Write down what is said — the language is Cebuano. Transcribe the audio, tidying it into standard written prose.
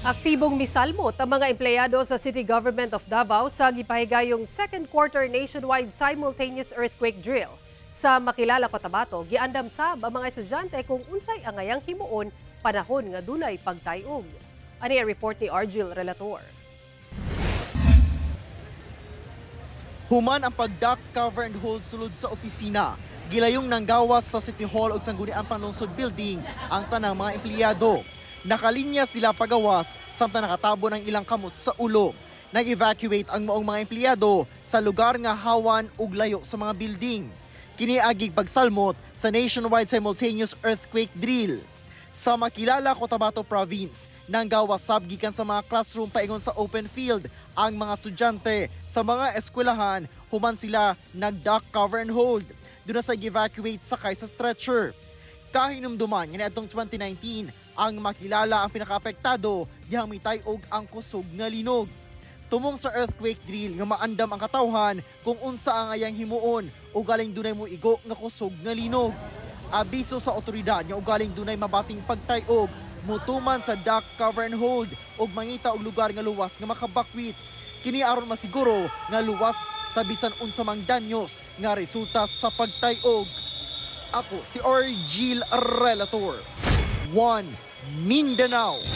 Aktibong misalmot ang mga empleyado sa City Government of Davao sa gipahigayong second quarter nationwide simultaneous earthquake drill. Sa Makilala, Cotabato, giandam sab ang mga estudyante kung unsay angayang himuon panahon nga dunay pagtayog. Ani ang report ni Argil Relator. Human ang pag-duck, cover and hold sulod sa opisina, gilayong nanggawas sa City Hall ug Sangguniang Panlungsod Building ang tanang mga empleyado. Nakalinya sila pagawas samtang nakatabo ng ilang kamot sa ulo. Nag-evacuate ang maong mga empleyado sa lugar nga hawan ug layo sa mga building. Kini agig pagsalmot sa nationwide simultaneous earthquake drill. Sa Makilala, Cotabato Province, nanggawas sab gikan sa mga classroom paingon sa open field ang mga estudyante sa mga eskwelahan human sila nag-duck, cover and hold. Doon na sa evacuate sakay sa stretcher. Kahinumduman nga niadtong 2019 ang Makilala ang pinakaapektado dihang mitay-og ang kusog nga linog. Tumong sa earthquake drill nga maandam ang katawhan kung unsa ang ayang himuon ugaling dunay mo igo nga kusog nga linog. Abiso sa otoridad nga ugaling dunay mabating pagtay-og, mutuman sa duck, cover and hold ug mangita og lugar nga luwas nga makabakwit. Kini aron masiguro nga luwas sa bisan unsa mang danyos nga resulta sa pagtay-og. Ako si Orgil Relator. 1 Mindanao.